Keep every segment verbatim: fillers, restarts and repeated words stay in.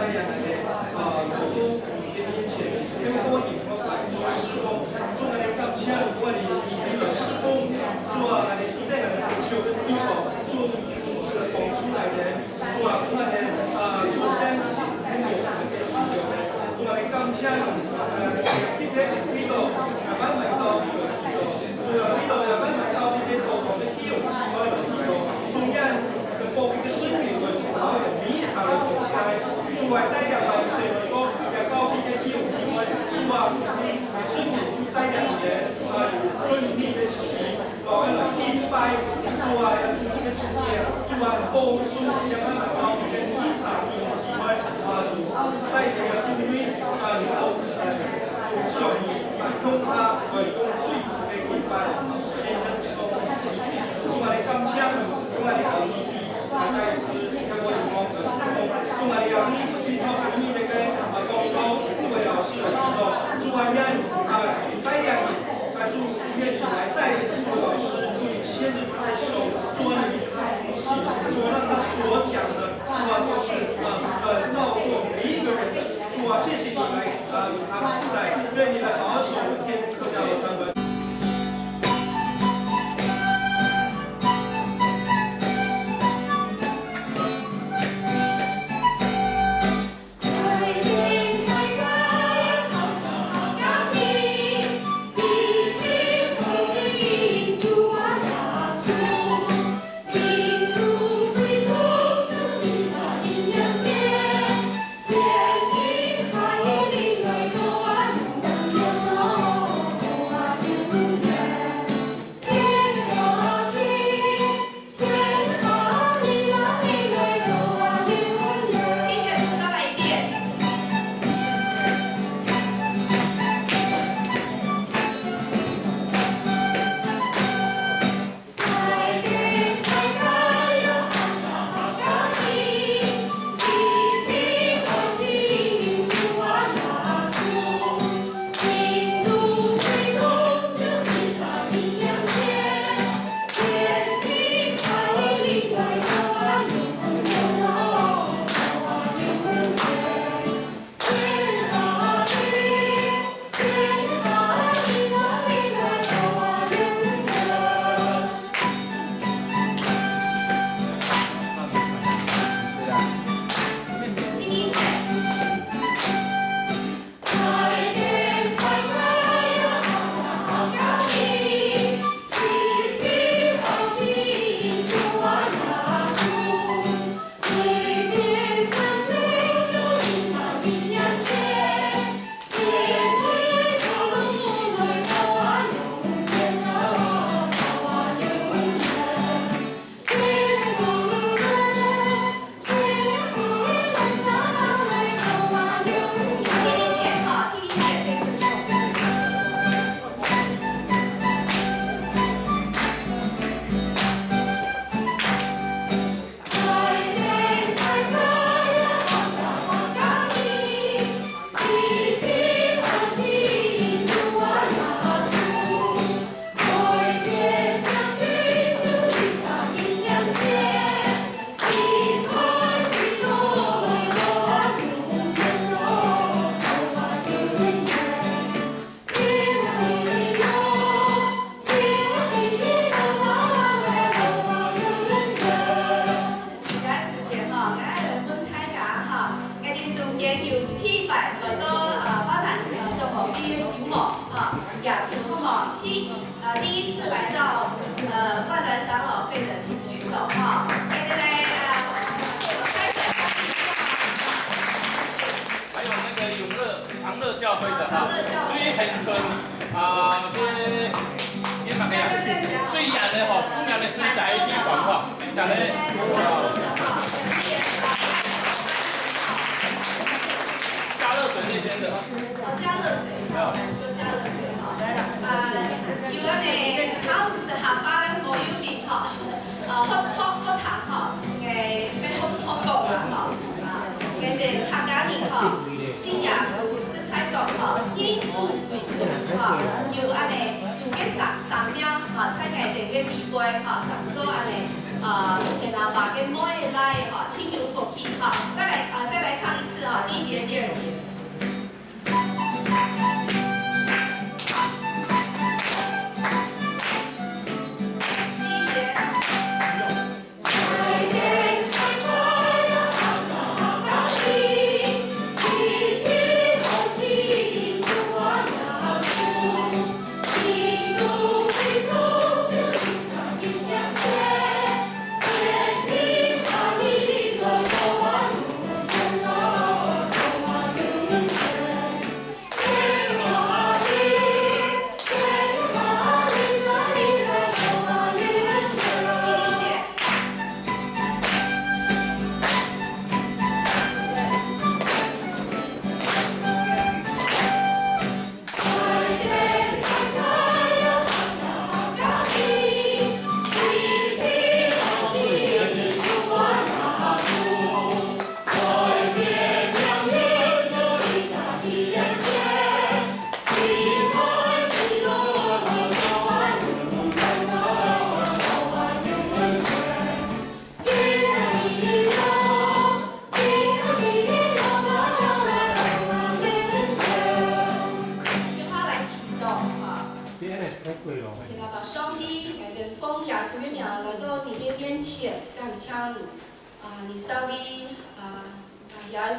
啊，有多一面前，有多一个施工，主啊，你感谢你，你有施工，主啊，你带来的球跟地方，主，主的风出来的，主啊，主啊，你，啊，主啊，你，主啊，你感谢你，啊，特别的祈祷，啊，慢慢到，主啊，祈祷，慢慢到这些所有的弟兄姊妹，中间的某一个生命，然后有弥撒的所在，主啊，带领到这个 也到今天弟兄姊妹，主啊，你的圣灵就带领你的，呃，尊你的喜，呃，敬拜，主啊，也主你的时间，主啊，保守，也慢慢到今天以上弟兄姊妹，啊，主，带领个主你，啊，你保守，主，求你，啊，用他，呃，用最好的敬拜，时间跟主动，主啊，你感谢你，主啊，你好，你 啊，再一次，透过你光的时候，主啊，你要你非常不容易的跟，啊，光光志伟老师的互动，主啊，愿，啊，带领你，啊，主，愿你来带领志伟老师，主，你牵着他的手，主啊，你看不起，主啊，让他所讲的，主啊，都是，啊，呃，照做每一个人的，主啊，谢谢你来，啊，与他同在，愿你来保守我们天父教的传闻。這時間吼，𠊎愛來問大家吼，𠊎兜中間有第一擺來到，呃，萬巒，呃，長老會个有無？吼，舉手好無？第，呃，第一次來到，呃，萬巒長老會的請舉手吼。來來來，呃，再次歡迎一下。還有那個永樂 長樂教會的哈，長樂教會。對恆春啊，對，對哪個呀？最遠的吼，最遠的水災的地方哈，水災的，啊，佳樂水那邊的。哦，佳樂水，哦，感受佳樂水哈。呃，有恁呢，好，毋係客話个好友人哈。 呃，好，好，好聽吼，誒，愛好，好講啦吼，啊，𠊎兜客家人吼，信耶穌實在講吼，認祖歸宗吼，有恁呢祖个聲，聲調吼，在𠊎兜个裡背吼，生做恁呢，呃，田阿爸个妹仔倈吼，盡有福氣吼。再來，呃，再來唱一次吼。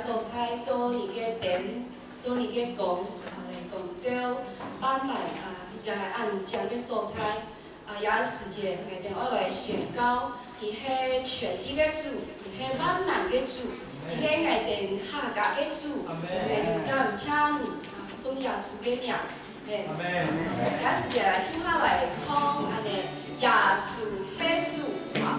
所在做你个燈，做你个光，啊，來光照，滿滿，啊，這恁靚个所在。啊，這時節，𠊎兜愛來宣告，你係全地个主，你係萬能个主，你係𠊎兜客家个主，𠊎兜感謝你，啊，奉耶穌个名。 阿門。這時節來，共下來唱恁呢，耶穌係主，好。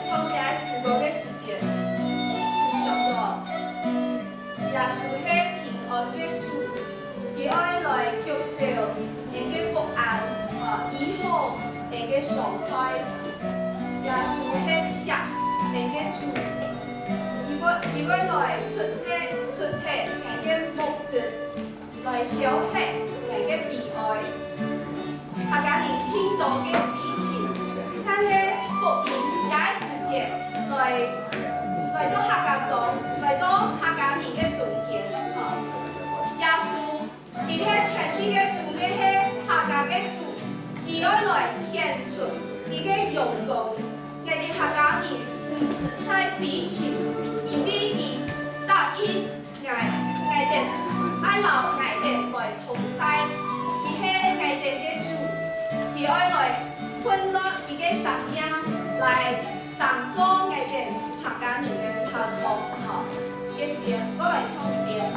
唱這詩歌个時節，有想到耶穌係平安个主，佢愛來救走𠊎个不安，啊，醫好𠊎个傷害。耶穌係惜𠊎个主，佢會，佢會來出忒，出忒𠊎个目汁。 來消忒𠊎个悲哀。客家人盡多个悲情，但係福音這時節來，來到客家庄，來到客家人个中間，吼。耶穌，佢係全地个主，也係客家个主，佢愛來顯出佢个榮光。𠊎兜客家人毋使再悲情，因為佢答應 𠊎，𠊎兜，愛摎𠊎兜來同在，佢係𠊎兜个主，佢愛來歕落佢个生命來成做𠊎兜客家人个盼望，吼。這時節，𠊎來唱一遍，吼。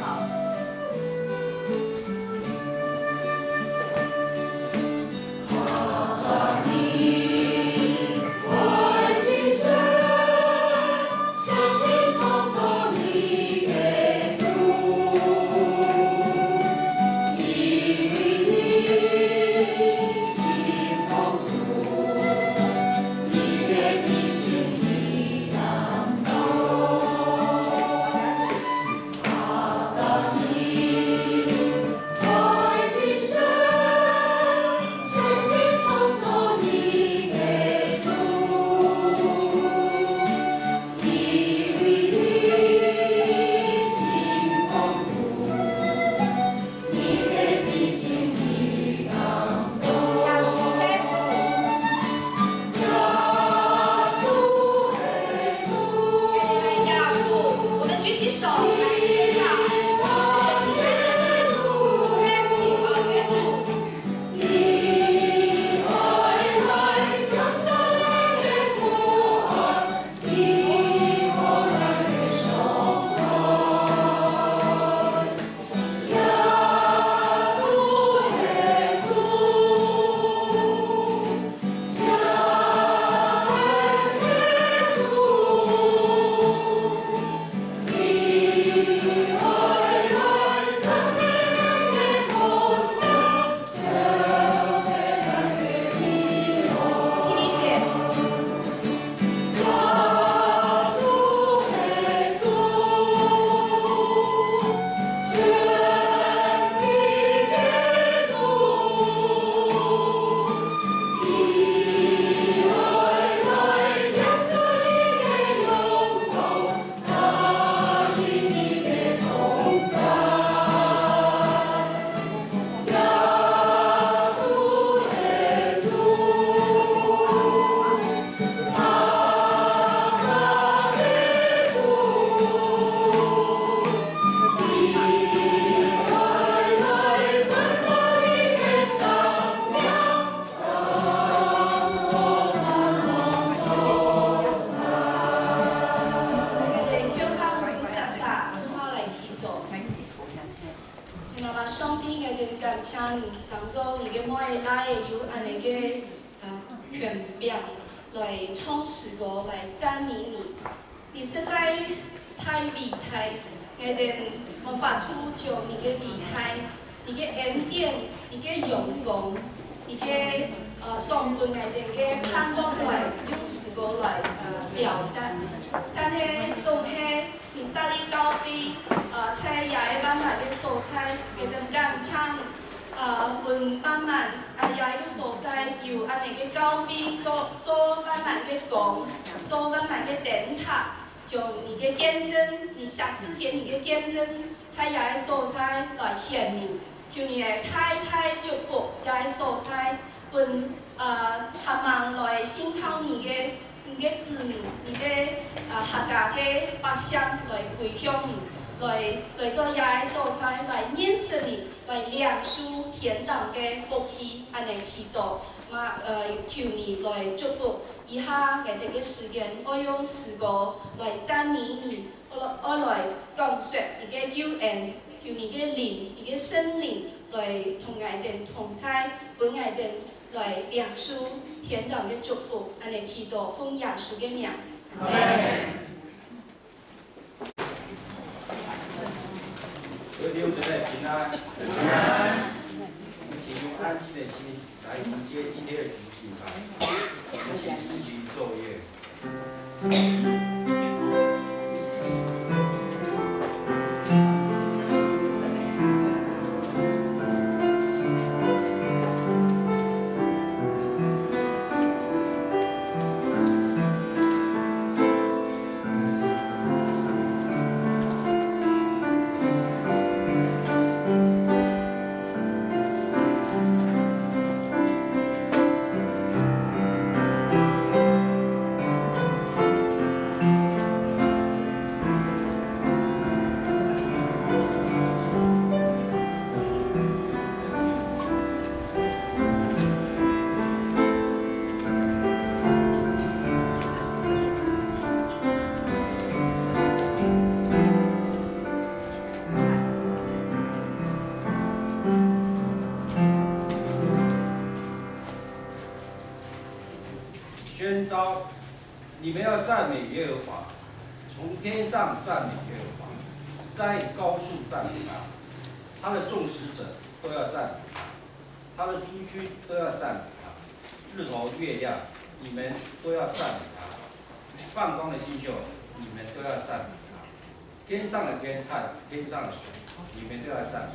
上主，你个每个禮拜有恁呢个，呃，權柄來唱詩歌來讚美你。你實在太偉大，𠊎等無法度將你个偉大、你个恩典、你个榮光、你个，呃，送分𠊎等个盼望來用詩歌來，呃，表達。但係總係 你設立教會，呃，在這个萬巒个所在，𠊎等感謝，呃，分萬巒，啊，這个所在有恁呢个教會做，做萬巒个光，做萬巒个燈塔，將你个見證，你寫詩篇你个見證，在這个所在來顯明。求你來大大祝福這个所在，分 呃，還吂來信靠你个，你个子民，你个，呃，客家个百姓來歸向你，來，來到這个所在，來認識你，來領受天堂个福氣，恁呢祈禱。嘛，呃，求你來祝福。以下𠊎等个時間，愛用詩歌來讚美你， 愛來講說你个救恩，求你个靈，你个聖靈來同𠊎等同在，分𠊎等來領受天堂个祝福。恁呢祈禱，奉耶穌个名。阿們。各位弟兄姊妹平安。平安。我们请用安静的心来迎接今天的主日敬拜。我们请司琴奏乐。 宣召，你们要赞美耶和华，从天上赞美耶和华，在高处赞美他，他的众使者都要赞美他，他的诸军都要赞美他。日头、月亮，你们都要赞美他；放光的星宿，你们都要赞美他。 天上的天和天上的水，你们都要赞美